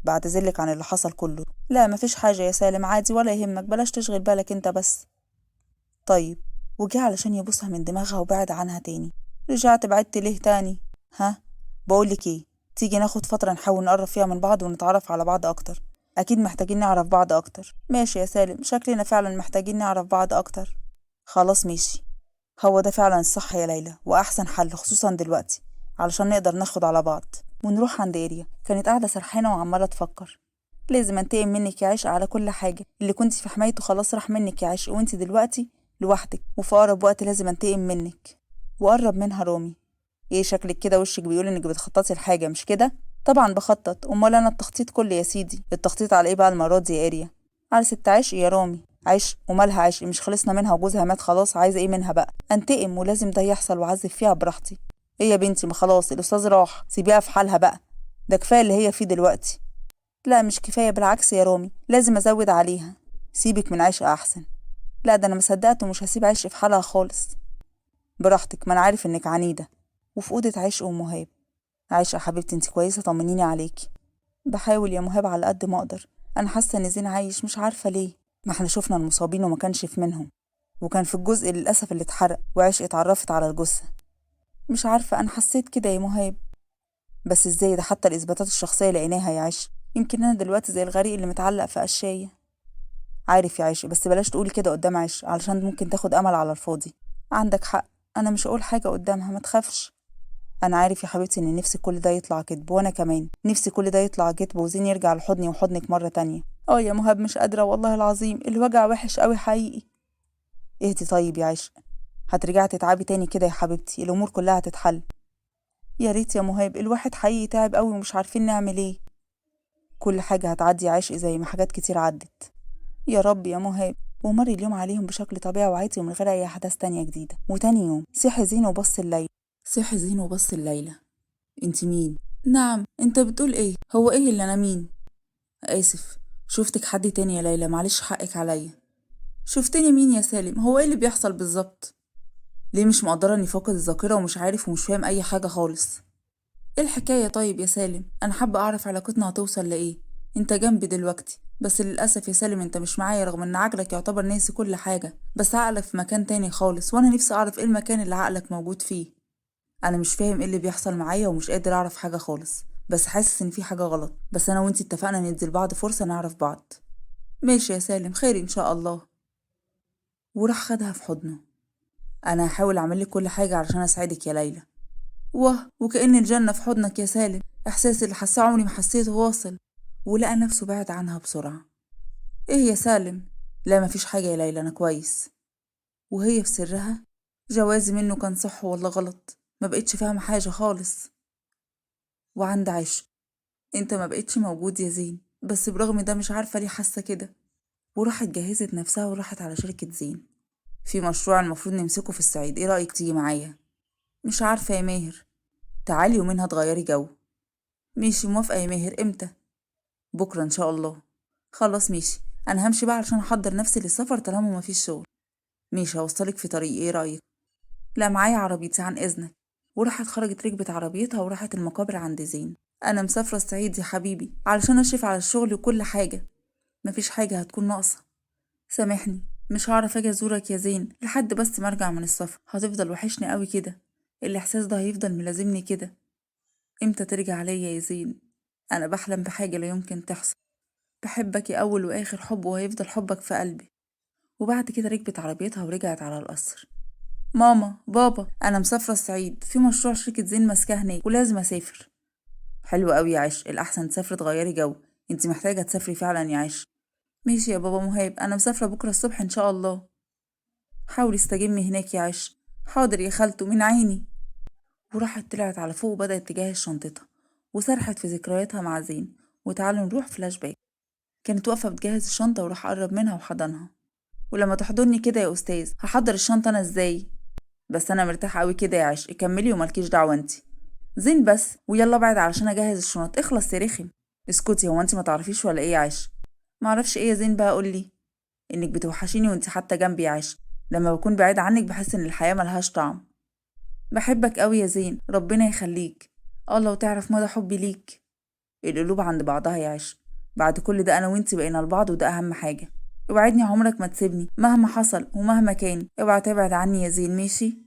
بعتذرلك عن اللي حصل كله. لا مفيش حاجة يا سالم، عادي ولا يهمك، بلاش تشغل بالك انت بس. طيب. وجه علشان يبوسها من دماغها وبعد عنها تاني. رجعت بعدت ليه تاني؟ ها بقولك ايه، تيجي ناخد فترة نحاول نقرب فيها من بعض ونتعرف على بعض اكتر، اكيد محتاجين نعرف بعض اكتر. ماشي يا سالم، شكلنا فعلا محتاجين نعرف بعض اكتر. خلاص ماشي، هو ده فعلا الصح يا ليلى واحسن حل، خصوصا دلوقتي علشان نقدر ناخد على بعض. ونروح عند إيريا. كانت قاعدة سرحانة وعمالة تفكر. لازم انتقم منك يا عشق على كل حاجة، اللي كنت في حمايته خلاص راح منك يا عشق، وانت دلوقتي لوحدك، وفي أقرب وقت لازم انتقم منك. وقرب منها رامي. ايه شكلك كده، وشك بيقول انك بتخططي لحاجة مش كده؟ طبعا بخطط، امال انا التخطيط كله يا سيدي. التخطيط على ايه بقى المرة دي يا إيريا؟ على ست عشق يا رامي. عشق ومالها عشق؟ مش خلصنا منها وجوزها مات خلاص، عايزة ايه منها بقى؟ انتقم، ولازم ده يحصل وعذب فيها براحتي. ايه يا بنتي، ما خلاص الاستاذ راح، سيبيها في حالها بقى، ده كفايه اللي هي فيه دلوقتي. لا مش كفايه، بالعكس يا رامي لازم ازود عليها. سيبك من عشق احسن. لا ده انا مصدقت ومش هسيب عشق في حالها خالص. براحتك، ما انا عارف انك عنيده. وفي اوضه عشق ومهاب. عشق حبيبتي انت كويسه؟ طمنيني عليكي. بحاول يا مهاب على قد ما اقدر، انا حاسه ان زين عايش مش عارفه ليه. ما احنا شفنا المصابين وما كانش في منهم، وكان في الجزء للاسف اللي اتحرق، وعشق اتعرفت على الجثه. مش عارفة، أنا حسيت كده يا مهاب. بس إزاي ده، حتى الإثباتات الشخصية لقيناها يا عشق. يمكن أنا دلوقتي زي الغريق اللي متعلق في قشاية. عارف يا عشق، بس بلاش تقولي كده قدام عشق علشان ممكن تاخد أمل على الفاضي. عندك حق، أنا مش هقول حاجة قدامها، ما تخافش. أنا عارف يا حبيبتي إن نفسي كل ده يطلع كدب، وأنا كمان نفسي كل ده يطلع كدب وزين يرجع لحضني وحضنك مرة تانية. آه يا مهاب مش قادرة والله العظيم، الوجع وحش قوي حقيقي. اهدي طيب يا عشق، هترجعي تتعبي تاني كده يا حبيبتي، الأمور كلها هتتحل. يا ريت يا مهاب، الواحد حقيقي تعب قوي ومش عارفين نعمل ايه. كل حاجة هتعدي يا عشق زي ما حاجات كتير عدت. يا رب يا مهاب. ومر اليوم عليهم بشكل طبيعي وعادي ومن غير أي أحداث تانية جديدة. وتاني يوم صحي زين وبص الليلة. صحي زين وبص الليلة. انت مين؟ نعم انت بتقول ايه؟ هو ايه اللي انا مين؟ آسف، شفتك حد تاني يا ليلى، معلش حقك عليا. شفتني مين يا سالم؟ هو ايه اللي بيحصل بالظبط؟ ليه مش مقدرة اني فاقد الذاكرة ومش عارف ومش فاهم اي حاجة خالص؟ ايه الحكاية طيب يا سالم؟ انا حابة اعرف علاقتنا هتوصل لايه. انت جنبي دلوقتي، بس للأسف يا سالم انت مش معايا، رغم ان عقلك يعتبر ناسي كل حاجة، بس عقلك في مكان تاني خالص، وانا نفسي اعرف ايه المكان اللي عقلك موجود فيه. انا مش فاهم ايه اللي بيحصل معايا ومش قادر اعرف حاجة خالص، بس حاسس ان في حاجة غلط. بس انا وانتي اتفقنا ندي لبعض فرصة نعرف بعض. ماشي يا سالم، خير ان شاء الله. وراح خدها في حضنه. انا هحاول اعمل لك كل حاجة علشان اساعدك يا ليلى. واه، وكأن الجنة في حضنك يا سالم، احساس اللي حساه عمري ما حسيته واصل. ولقى نفسه بعد عنها بسرعة. ايه يا سالم؟ لا مفيش حاجة يا ليلى، انا كويس. وهي في سرها جوازي منه كان صح ولا غلط، ما بقتش فاهمة حاجة خالص. وعند عشق، انت ما بقتش موجود يا زين، بس برغم ده مش عارفة ليه حاسة كده. وراحت جهزت نفسها وراحت على شركة زين. في مشروع المفروض نمسكه في الصعيد، ايه رأيك تيجي معايا؟ مش عارفة يا ماهر. تعالي ومنها تغيري جو. ماشي موافقة يا ماهر. امتى؟ بكرة ان شاء الله. خلاص ماشي، انا همشي بقى علشان احضر نفسي للسفر طالما مفيش شغل. ماشي هوصلك في طريقي، ايه رأيك؟ لا معايا عربيتي، عن اذنك. وراحت خرجت ركبت عربيتها وراحت المقابر عند زين. انا مسافرة الصعيد يا حبيبي علشان اشرف على الشغل وكل حاجة، مفيش حاجة هتكون ناقصة. سامحني مش هعرف اجي ازورك يا زين لحد بس ما ارجع من السفر، هتفضل وحشني قوي كده، الاحساس ده هيفضل ملازمني كده. امتى ترجع ليا يا زين؟ انا بحلم بحاجة لا يمكن تحصل. بحبك يا اول واخر حب، وهيفضل حبك في قلبي. وبعد كده ركبت عربيتها ورجعت على القصر. ماما بابا انا مسافرة الصعيد، في مشروع شركة زين ماسكاه هناك ولازم اسافر. حلو قوي يا عش، الاحسن تسافري تغيري جو، انت محتاجة تسافري فعلا يا عش. ماشي يا بابا مهاب، انا مسافرة بكرة الصبح ان شاء الله. حاولي استجمي هناك يا عش. حاضر يا خالته من عيني. وراحت طلعت على فوق وبدأت تجهز شنطتها وسرحت في ذكرياتها مع زين. وتعالوا نروح فلاش باك. كانت واقفة بتجهز الشنطة وراح قرب منها وحضنها. ولما تحضني كده يا أستاذ هحضر الشنطة أنا إزاي؟ بس أنا مرتاحة قوي كده يا عش، كملي ومالكيش دعوة انتي. زين بس ويلا بعد علشان أجهز الشنط، اخلص يا رخم. اسكتي، هو انتي ما تعرفيش ولا ايه يا عش؟ معرفش ايه يا زين بقى، قولي. انك بتوحشيني وانتي حتى جنبي يا عش، لما بكون بعيد عنك بحس ان الحياة ملهاش طعم. بحبك قوي يا زين، ربنا يخليك. الله وتعرف مدى حبي ليك. القلوب عند بعضها يا عشق، بعد كل ده أنا وإنتي بقينا لبعض وده أهم حاجة. اوعدني عمرك ما تسيبني مهما حصل ومهما كان، اوعى تبعد عني يا زين، ماشي؟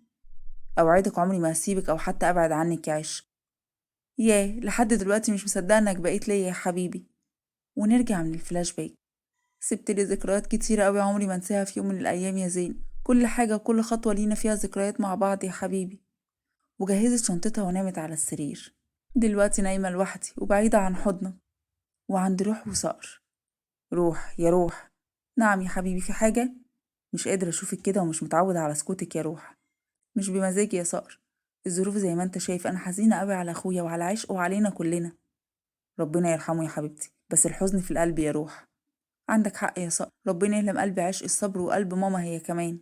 اوعدك عمري ما هسيبك او حتى ابعد عنك يا عشق. ياه، لحد دلوقتي مش مصدقه انك بقيت ليا يا حبيبي. ونرجع من الفلاش باك. سبت لي ذكريات كتيرة قوي عمري ما انساها في يوم من الايام يا زين، كل حاجة وكل خطوة لينا فيها ذكريات مع بعض يا حبيبي. وجهزت شنطتها ونامت على السرير. دلوقتي نايمة لوحدي وبعيدة عن حضنك وعند روح وصقر. روح يا روح. نعم يا حبيبي، في حاجة؟ مش قادرة أشوفك كده ومش متعودة على سكوتك يا روح. مش بمزاجي يا صقر، الظروف زي ما انت شايف، أنا حزينة قوي على أخويا وعلى عشقه وعلينا كلنا. ربنا يرحمه يا حبيبتي، بس الحزن في القلب يا روح. عندك حق يا صقر، ربنا يلهم قلب عشق الصبر وقلب ماما هي كمان.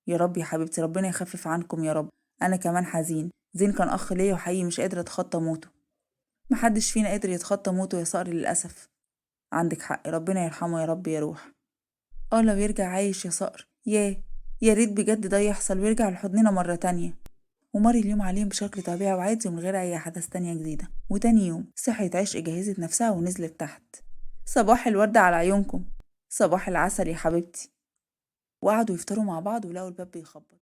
يا رب يا حبيبتي، ربنا يخفف عنكم يا رب. أنا كمان حزين، زين كان أخ ليا وحقيقي مش قادرة أتخطى موته. محدش فينا قادر يتخطى موته يا صقر للأسف. عندك حق، ربنا يرحمه يا رب يا روح. لو يرجع عايش يا صقر، ياه يا ريت بجد ده يحصل ويرجع لحضننا مرة تانية. ومر اليوم عليهم بشكل طبيعي وعادي ومن غير أي أحداث تانية جديدة. وتاني يوم صحيت عشق، جهزت نفسها ونزلت تحت. صباح الورد على عيونكم. صباح العسل يا حبيبتي. وقعدوا يفطروا مع بعض ولقوا الباب بيخبط.